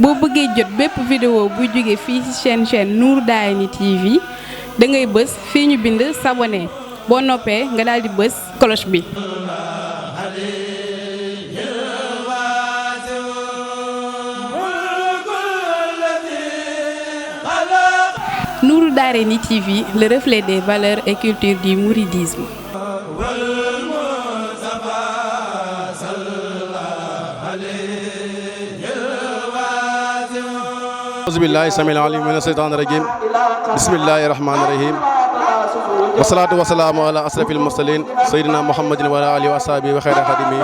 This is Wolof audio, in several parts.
boo bëggee jot bépp vidéo bu jóge fii ci chaîne Nour Darayni TV da ngay bës fii ñu bind s'abonner boo noppee nga daal di bës cloche bi. Nour Darayni TV, le reflet des valeurs et culture du mouridisme. Auzubillahi samil alim mina shaytani rajim. Bismillahi rahmani rahim. Wassalatu wassalamu ala asrafil mursalin sayyidina Muhammadin wa ala alihi wa sahbihi wa khayri khadimi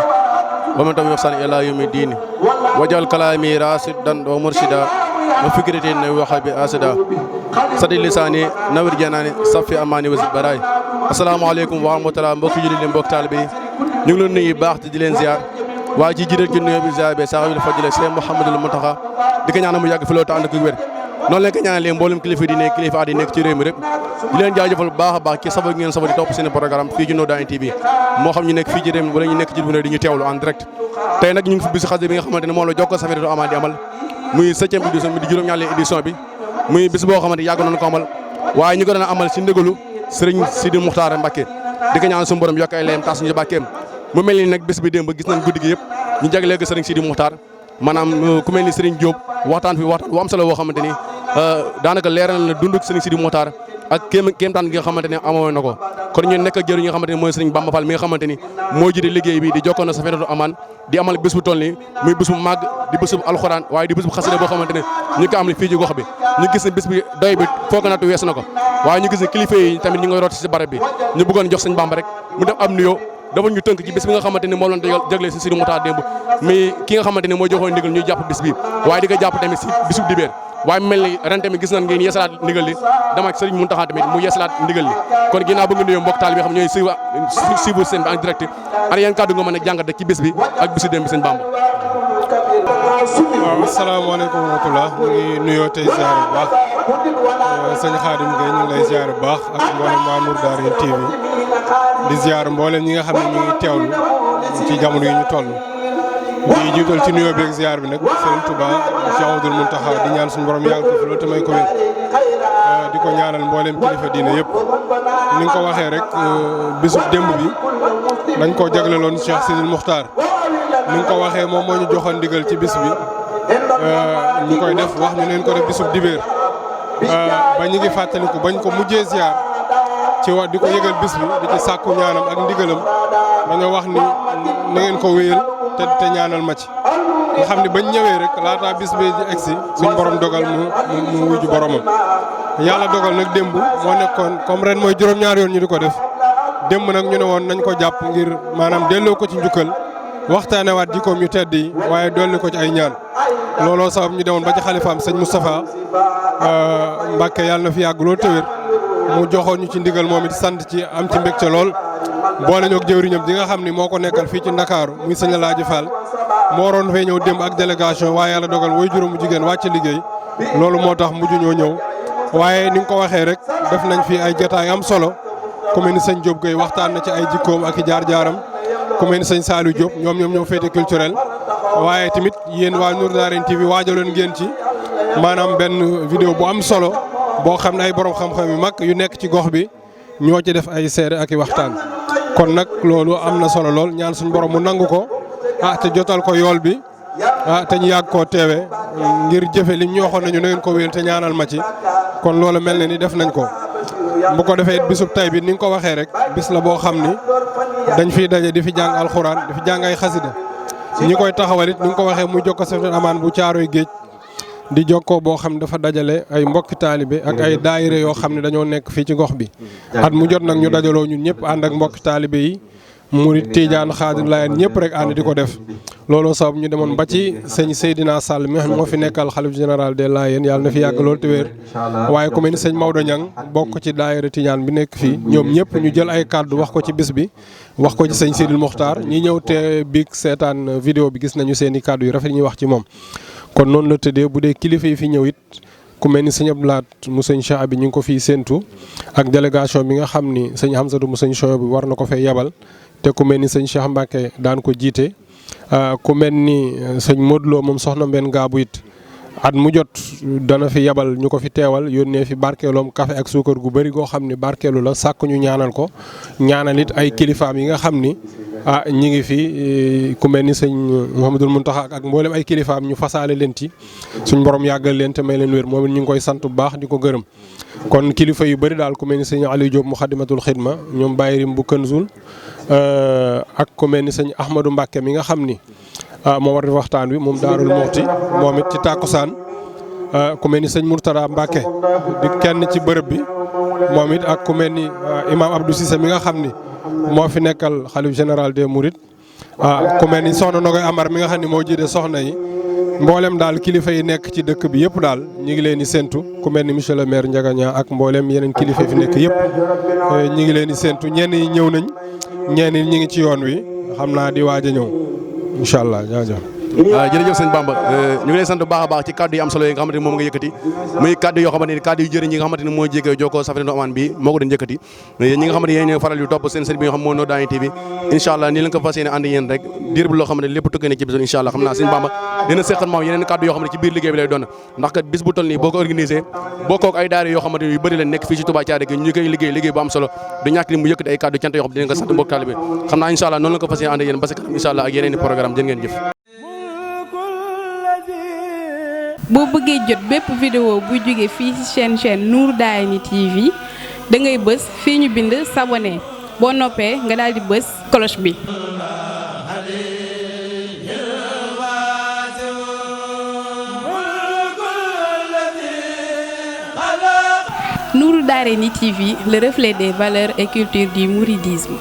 wa man tabi'ahum bi ihsan ila yawmi din. Wajal kalami rasidan wa murshida wa fikrati wa habi asada. Sadi lisani nawir janani safi amani wa zibaray. Assalamu alaykum wa rahmatullahi mbokk jullit yi mbokk taalibe yi ñu ngi leen nuyu baax te di leen ziar waaye ci jiital ci nuyoo bi ziar bi saxabil fadila Cheikh Mouhamadul Mountakha di ko ñaanal mu yàgg fi loolu te ànd ak wér noonu lañ ko ñaanalee mboolem kilifa di nekk kilifa aada nekk ci réew mi rek di leen jaajëfal bu baax a baax ci safar ngeen safar di topp seen programme fii ci Nour Darayni TV moo xam ñu nekk fii ci réew mi wala ñu nekk ci di ñu teewlu en direct tey nag ñu ngi fi bisu xasida bi nga xamante ne moom la Jokkoo Safinatou Amaan di amal muy 7e édition bi di juróom-ñaari édition bi muy bis boo xamante yàgg nañu ko amal waaye ñu ko doon amal ci ndëgalu Serigne Sidi Moukhtar Mbacké di ko ñaan suñu borom yokk ay leem tas ñu bàkkeem mu mel ni nag bés bi démb gis nañ guddi gi yëpp ñu jaglee ko Serigne Sidi Moukhtar maanaam ku mel ni Serigne Diop waxtaan bu am solo boo xamante ni daanaka leeral na dunduk Serigne Sidi Moukhtar ak kéemtaan gi nga xamante ne amoon na ko kon ñu nekk ak jëru ñi nga xamante ne mooy Serigne Bamba Fall mi nga xamante ni moo jiite liggéey bi di Jokkoo Safinatou Amaan di amal bés bu toll nii muy bés bu màgg di bés bu alxuraan waaye di bés bu xasida boo xamante ne ñu ko am fii ci gox bi ñu gis ne bés bi doy bi foog naatu wees na ko waaye ñu gis ne kilifa yi tamit ñu ngi rooti ci barab bi ñu bëggoon jox Serigne Bamba rek mu def am nuyoo dafa ñu tënk ci bés bi nga xamante ni moo loon jagle si Sidi Moukhtar démb mais ki nga xamante ni moo joxoon ndigal ñuy jàpp bés bi waaye di ko jàpp tamit si bisu dibéer waaye mel ni ren tamit gis nañ ngeen yeesalaat ndigal li dama ak Serigne Mountakha tamit mu yeesalaat ndigal li kon ginnaaw bëgg nga nuyoo mbokk taal bi xam ñooy suivre seen bi en direct ana yan kàddu nga mën a jàngat ci bés bi ak bisu démb bi Serigne Bamba. waaw asalaamaaleykum wa rahmatulah ñu ngi nuyoo tey ziar bu baax sëñ Khadim Gueye ñu ngi lay ziar bu baax ak mboolem waa Nour Darayni TV di ziar mboolem ñi nga xam ne ñu ngi teewlu ci jamono yi ñu toll. di jiital ci nuyoo bi ak ziar bi nag Serigne Touba Cheikh Abdoul Mountakha di ñaan suñu borom yàggal ko fi loolu te may ko wér di ko ñaanal mboolem kilifa diine yëpp ni nga ko waxee rek bisu démb bi dañ koo jagleloon Cheikh Sidi Moukhtar. ni nga ko waxee moom moo ñu joxoon ndigal ci bis bi ñu koy def wax ñu leen ko def bisub dibéer ba ñu ngi fàttaliku bañ ko mujjee ziar ci wax di ko yëgal bis bi di ci sàkku ñaanam ak ndigalam dañoo wax ni na ngeen ko wéyal te ñaanal ma ci. nga xam ne bañ ñëwee rek laataa bis bi di egsi suñ borom dogal mu wujju boromam yàlla dogal nag démb moo nekkoon comme ren mooy juróom-ñaari yoon ñu di ko def démb nag ñu ne woon nañ ko jàpp ngir maanaam delloo ko ci njukkal. waxtaane waat jikkoom yu tedd yi waaye dolli ko ci ay ñaan looloo sabab ñu demoon ba ci xalifaam sëñ Moustapha Mbacké yàlla na fi yàgg loolu te wér mu joxoon ñu ci ndigal moom it sant ci am ci mbégte lool boole ñoog jëwriñam di nga xam ni moo ko nekkal fii ci Ndakaaru muy sëñ Alaaji Fall moo waroon fee ñëw démb ak délégation waaye yàlla dogal way juróomu jigéen wàcc liggéey loolu moo tax mujj ñoo ñëw waaye ni nga ko waxee rek def nañ fi ay jotaay am solo ku mel ni sëñ Diop Gueye waxtaan na ci ay jikkoom ak i jaar-jaaram ku mel ni sëñ Saliou Diop ñoom ñoo féete culturel waaye tamit yéen waa Nour Darayni TV waajaloon ngeen ci maanaam benn vidéo bu am solo boo xam ne ay borom xam-xam yu mag yu nekk ci gox bi ñoo ci def ay seede ak i waxtaan. kon nag loolu am na solo lool ñaan suñu borom mu nangu ko te jotal ko yool bi te ñu yàgg koo teewe ngir jëfe li ñu waxoon nañu na ngeen ko wéyal te ñaanal ma ci kon loolu mel na ni def nañ ko. bu ko defee bisub tay bi ni nga ko waxee rek bis la boo xam ni dañ fiy daje di fi jàng alxuraan di fi jàng ay xasida ñi koy taxawal it ni nga ko waxee muy Jokkoo Safinatou Amaan bu Caaroy Géej di jokkoo boo xam ne dafa dajale ay mbokki taalibe ak ay daayira yoo xam ne dañoo nekk fii ci gox bi. at mu jot nag ñu dajaloo ñun ñëpp ànd ak mbokki taalibe yi murit Tiijaan Xaadir Laayeen ñëpp rek ànd di ko def. looloo sabab ñu demoon ba ci sëñ Seydina Sall mi moo fi nekkal xalif général des Laayeen yàlla na fi yàgg loolu te wér waaye ku mel ni sëñ Maodo Niang bokk ci daayira Tiijaan bi nekk fii ñoom ñëpp ñu jël ay kàddu wax ko ci bis bi wax ko ci sëñ Sidil Mokhtar ñi ñëw te biig seetaan vidéo bi gis nañu seen i kàddu yu rafet ñuy wax ci moom. kon noonu la tëddee bu dee kilifa yi fi ñëw it ku mel ni sëñ Abdou Lahat mu sëñ Cheikh bi ñu ngi ko fiy séentu ak délégation bi nga xam ni sëñ Hamzatou mu sëñ Cheikh bi war na ko fay yebal te ku mel ni sëñ Cheikh Mbacké daan ko jiite ku mel ni sëñ Modou Lo moom soxna Mbène Gaabu it at mu jot dana fi yabal ñu ko fi teewal yónnee fi barkeeloom café ak suukar gu bëri goo xam ni barkeelu la sàkk ñu ñaanal ko ñaanal it ay kilifaam yi nga xam ni ñi ngi fi ku mel ni sëñ Mouhamadul Mountakha ak mboolem ay kilifaam ñu fasaale leen ci suñ borom yàggal leen te may leen wér moom it ñu ngi koy sant bu baax di ko gërëm. kon kilifa yu bëri daal ku mel ni sëñ Aliou Diop Muxaddamatul Xidma ñoom Baye Rim bu Kënzul ak ku mel ni sëñ Ahmadou Mbacke mi nga xam ni moo war di waxtaan wi moom Daarul Muxti moom it ci tàkkusaan ku mel ni sëñ Mourtada Mbacke di kenn ci bërëb bi moom it ak ku mel ni imam Abdou Cissé mi nga xam ni moo fi nekkal xalif général des Mourides ku mel ni soxna Nogoy Amar mi nga xam ni moo jiite soxna yi mboolem daal kilifa yi nekk ci dëkk bi yëpp daal ñu ngi leen di séntu ku mel ni monsieur le maire Ndiaga Niang ak mboolem yeneen kilifa yi fi nekk yëpp ñu ngi leen di séntu ñenn yi ñëw nañ ñenn ñi ngi ci yoon wi xam naa di waaj a ñëw incha allah jaajëf. jërëjëf sëñ Bamba ñu ngi lay sant bu baax a baax ci kaddu yi am solo yi nga xamante ni moom nga yëkkati muy kaddu yoo xamante ni kaddu yu jëriñ yi nga xamante ni mooy jéggee jokkoo Safinatou Aman bi moo ko doon yëkkati ñi nga xamante ni yéen faral yu topp seen sëriñ bi nga xam moo Nour Darayni TV incha allah nii lañ ko fas yéene ànd yéen rek diir bu loo xamante ni lépp tukkee ne ci bis incha allah xam naa sëñ Bamba dina seqal moom yeneen kaddu yoo xam ne ci biir liggéey bi lay doon ndax kat bis bu toll nii boo ko organisé boo kook ay daara yoo xamante ni yu bëri la nekk fii ci Touba Thiaré gi ñu koy liggéey bu am solo du ñàkk ni mu yëkkati ay kaddu cant yoo xam ne dinañ ko sant mbokk taalibe xam naa incha allah noonu lañ ko fas yéene ànd yéen ba si kanam incha allah ak yeneen i programme jërë ngeen jëf. boo bëggee jot bépp vidéo bu jóge fii ci chaîne Nour Darayni TV da ngay bës fii ñu bind s'abonner boo noppee nga daal di bës cloche bi. Nour Darayni TV, le reflet des valeurs et cultures du mouridisme.